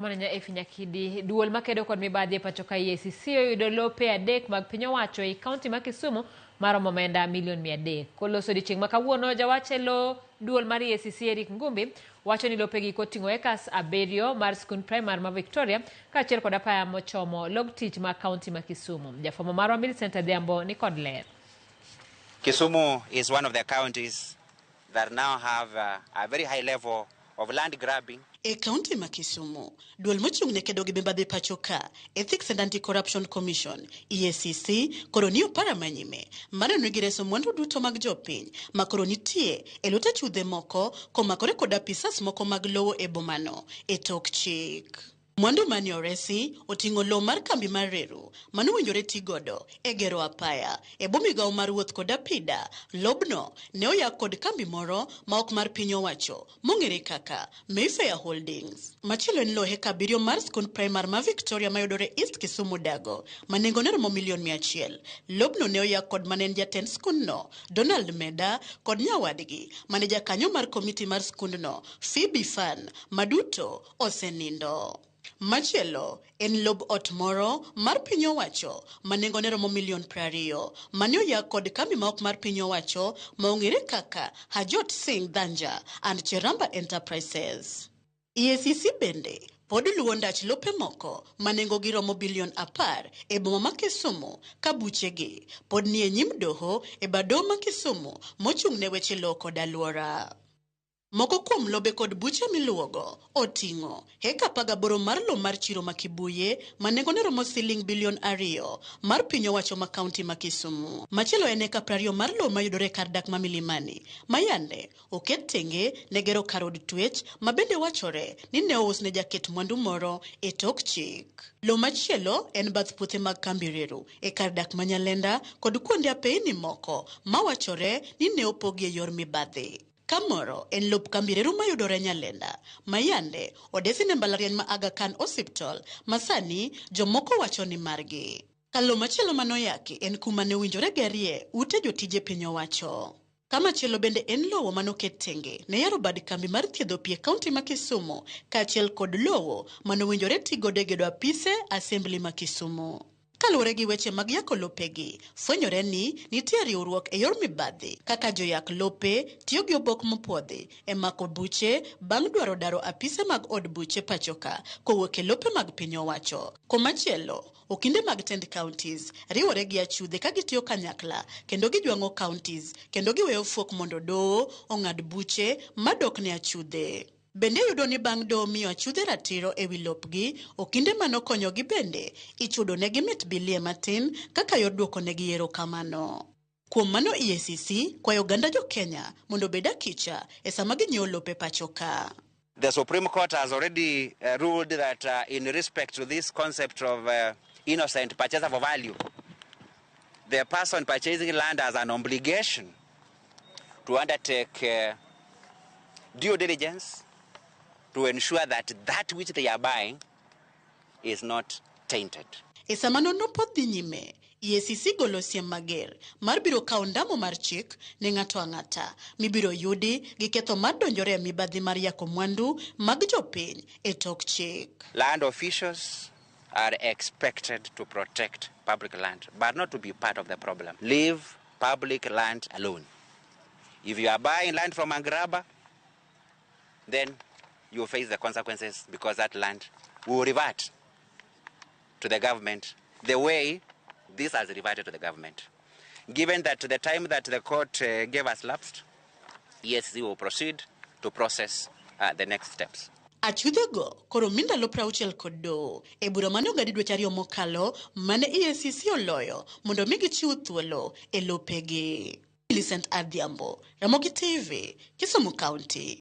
Mananya Effie Nyakidi, duol makedo kod mibadhi e pacho ka EACC oyudo lope adek mag piny owacho ei kaunti ma Kisumu maromo omenda milion 300. Koloso odiochieng' ma kawuono, jawach e lo duol mar EACC Eric Ngumbi wacho ni lopegi koting'o ekas 7 mar skund primar ma Victoria kaachiel kod apaya mochomo log tich ma kaunti ma Kisumu. Jafwambo marwa Millicent Adhiambo ni kod ler. Kisumu is one of the counties that now have a very high level of land grabbing. E kaunti ma Kisumu, duol mochung' ne kedo gi mibadhi pacho ka, Ethics and Anti-Corruption Commission, EACC, koro ni opara manyime mar neno ni gireso mwandu duto mag jopiny ma koro nitie e lwet achudhe moko komakore kod apisas moko mag lowo e bomano e tok chik. Mwandu mane oresi oting'o lowo mar kambi mar reru manowinjore ti godo e gero apaya e bwo migawo mar wuoth kod apida. Lobno ne oyak kod kambi moro ma ok mar piny owacho mong'ere kaka Mayfair Holdings. Machielo en lowo heka 7 mar skund primar ma Victoria mayudore East Kisumu Dago ma nengone romo milion 100. Lobno ne oyak kod mane en jatend skundno Donald Meda kod nyawadgi mane jakanyo mar komiti mar skundno Phoebe Fan maduto osenindo. Machielo en lob ot moro mar piny owacho ma nengone romo milion 20 mane oyak kod kambi ma ok mar piny owacho ma ong'ere kaka Harjot Singh Danja and Cheramba Enterprises. EACC bende pod luwo ndach lope moko ma nengogi romo bilion 10 e boma ma Kisumu ka buchegi pod nie nyim doho e bad doho ma Kisumu mochung' ne weche lowo kod alwora. Moko kuom lobe kod buche miluwogo oting'o heka 18 mar lowo mar chiro ma Kibuye ma nengone romo siling bilion 2 mar piny owacho ma kaunti ma Kisumu. Machielo en eka 20 mar lowo mayudore e kar dak ma Milimani ma yande oket tenge ne gero kar od twech ma bende wachore ni ne ous ne jaket mwandu moro e tok chik. Lowo machielo en bath puothe mag kambi reru e kar dak ma Nyalenda kod kuonde apeyni moko ma wachore ni ne opogi e yor mibadhi. Kamoro en lop kambi reru mayudore Nyalenda ma yande odesi ne mbalariany ma Aga Khan Hospital ma sani jomoko wacho ni margi. Ka lowo machielo manoyaki en kuma ne owinjore gerie ute jotije piny owacho. Kamachielo bende en lowo manoket tenge ne yaro bad kambi mar thiedho pi e kaunti ma Kisumu kaachiel kod lowo manowinjore ti godo e gedo apise assembly ma Kisumu. Kaluwore gi weche mag yako lopegi, fwenyore ni nitie riwruok e yor mibadhi kaka joyak lope tiyo gi obok mopuodhi e mako buche bang' dwaro daro apise mag od buche pachoka kowuok e lope mag piny owacho. Komachielo, okinde mag tend counties riwore gi achudhe ka gitiyo kanyakla kendo gijwang'o counties kendo giweyo fuok mondo doho ong'ad buche madok ne achudhe. Bende yudo ni bang' doho miyo achudhe ratiro e wi lopgi, okinde manokonyogi bende ichudo negi mit bilie matin kaka yor duoko negi erokamano. Kuom mano EACC kwayo oganda jo Kenya mondo obed akicha e sama ginyiewo lope pacho ka. The Supreme Court has already ruled that in respect to this concept of innocent purchaser for value, the person purchasing land has an obligation to undertake due diligence to ensure that that which they are buying is not tainted. E sama nonro pod dhi nyime, EACC golo siem mager mar biro kawo ndamo mar chik ne ng'ato ang'ata mibiro yudi gi ketho mar donjore e mibadhi mar yako mwandu mag jopiny e tok chik. Land officials are expected to protect public land, but not to be part of the problem. Leave public land alone. If you are buying land from a grabber, then you will face the consequences because that land will revert to the government the way this has reverted to the government. Given that the time that the court gave us lapsed, EACC will proceed to process the next steps. Achudhego koro mi ndalo 60 kod doho e bura mane ong'adi dweche 2 mokalo mane EACC oloyo mondo mi gichiw thuolo e lopegi. Millicent Adhiambo, Ramogi TV, Kisumu County.